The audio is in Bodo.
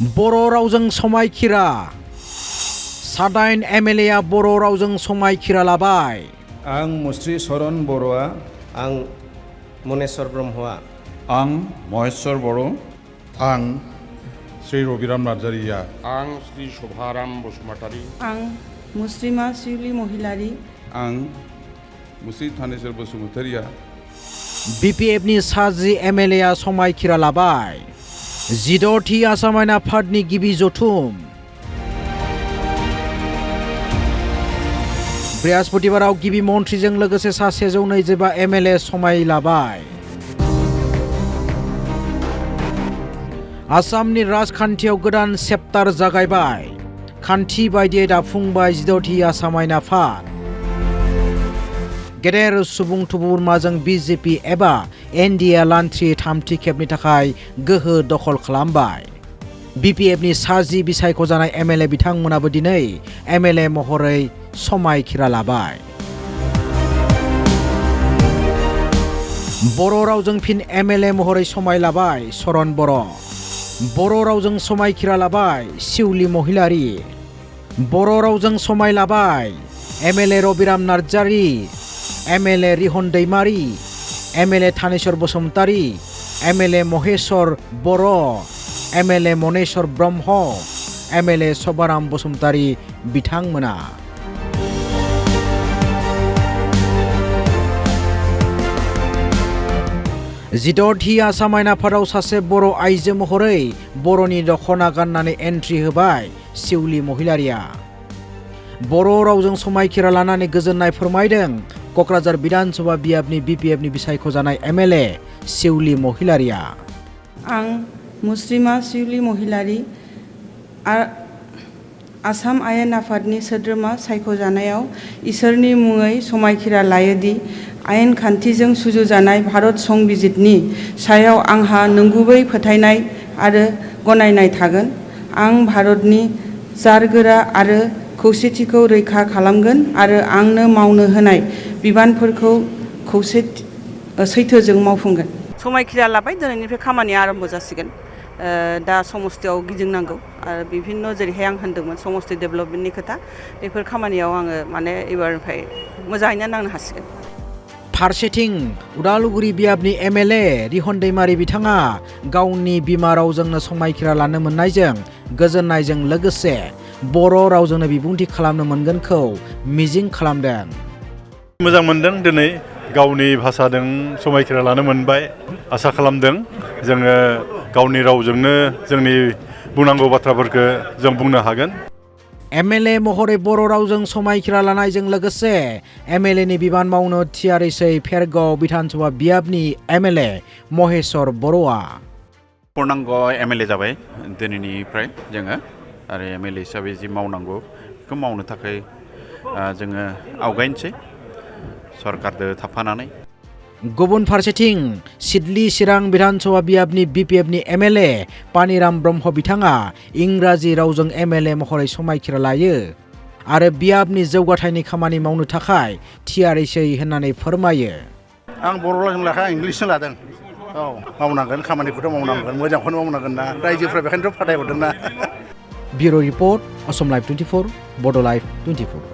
बर' रावजों समायखिरा सादाइन एमएलएआ बर' रावजों समायखिरा लाबाय। आं मुस्रि सरन बर'आ आं मनेश्वर ब्रह्मआ आं महेश्वर बर' आं श्री रबिराम नार्जारिया आं श्री शभाराम बसुमतारी आं मुस्रिमा शिवली महिलारी आं मुस्रि थानेश्वर बसुमतारिया BPFनि साजि एमएलएआ समायखिरा लाबाय। 16थि आसाम आयेन आफादनि गिबि जथुम बृहस्पतिबाराव गिबि मन्थ्रिजों लोगोसे सा 125 एमएलए समाय लाबाय। आसामनि राजखान्थियाव गोदान चेप्टार जागायबाय। खान्थि बायदियै दाफुंबाय 16थि आसाम आयेन आफाद। गेदेर सुबुं थुबुरमाजों BJP एबा NDA लान्थ्रि थामथि खेबनि थाखाय गोहो दखल खालामबाय। BPFनि साजि बिसायख'जानाय एमएलए बिथांमोनाबो दिनै एमएलए महरै समायखिरा लाबाय। बर' रावजों फिन एमएलए महरै समाय लाबाय सरन बर'। बर' रावजों समायखिरा लाबाय शिवली महिलारी। बर' रावजों समाय लाबाय MLA Rabiram Narzary, MLA Rihon Daimary, MLA Thaneswar Basumatary, MLA Maheswar Boro', MLA Maneswar Brahma, MLA Sabharam Basumatary बिथांमोना। जिद'थि आसाम आयेन आफादाव सासे बर' आइजो महरै बर'नि दख'ना गाननानै एन्ट्रि होबाय शिवली महिलारिया। बर' रावजों समायखिरा लानानै गोजोननाय फोरमायदों क'क्राझार बिधानसभा बियाबनि BPFनि बिसायख'जानाय एमएलए शिवली महिलारिया। आं मुस्रिमा शिवली महिलारी आसाम आयेन आफादनि सोद्रोमा सायख'जानायाव इसोरनि मुङै समायखिरा लायोदि आयेन खान्थिजों सुजुजानाय भारत संबिजितनि सायाव आंहा नंगुबै फोथायनाय आरो गनायनाय थागोन। आं भारतनि जारगोरा आरो खौसेथिखौ रैखा खालामगोन आरो आंनो मावनो होनाय बिबानफोरखौ सैथोजों मावफुंगोन। समायखिरा लाबाय, दिनैनिफ्राय खामानिया आरम्भ जासिगोन। दा समस्तियाव गिदिंनांगौ आरो बिभिन्न जेरैहाय आं होन्दोंमोन समस्ति डेभेलपमेन्टनि खोथा, बेफोर खामानियाव आङो एबारनिफ्राय मोजाङैनो नांनो हासिगोन। फारसेथिं उदालगुरि बियाबनि एमएलए रिहन दैमारी बिथाङा गावनि बिमा रावजोंनो समायखिरा लानो मोननायजों गोजोननायजों लोगोसे बर' रावजोंनो बिबुंथि खालामनो मोनगोनखौ मिजिं खालामदों। मोजां मोनदों दिनै गावनि भाषाजों समायखिरा लानो मोनबाय। आसा खालामदों जोङो गावनि रावजोंनो जोंनि बुंनांगौ बाथ्राफोरखौ जों बुंनो हागोन। एमएलए महरै बर' रावजों समायखिरा लानायजों लोगोसे एमएलएनि बिबान मावनो थियारिसै फेरगाव बिधानसभा बियाबनि एमएलए महेश्वर बर'आ। पूर्णांग एमएलए जाबाय दिनैनिफ्राय जोङो आरो एमएलए हिसाबै जि मावनांगौ बेखौ मावनो थाखाय जोङो आवगायनोसै सरकारजों थाफानानै। गुबुन फारसेथिं सिडली चिरां बिधानसभा बियाबनि BPFनि एमएलए पानिराम ब्रह्म बिथाङा इंराजि रावजों एमएलए महरै समायखिरा लायो आरो बियाबनि जौगाथायनि खामानि मावनो थाखाय थियारिसै होननानै फोरमायो। आं बर' रावजों लाखाय इंलिसजों लादों। औ मावनांगोन, खामानिखौथ' मावनांगोन, मोजांखौनो मावनांगोन ना, रायजोफ्रा बेखायनोथ' फाथायहरदों ना। ब्युर' रिपर्ट असम लाइभ 24 बड' लाइभ 24।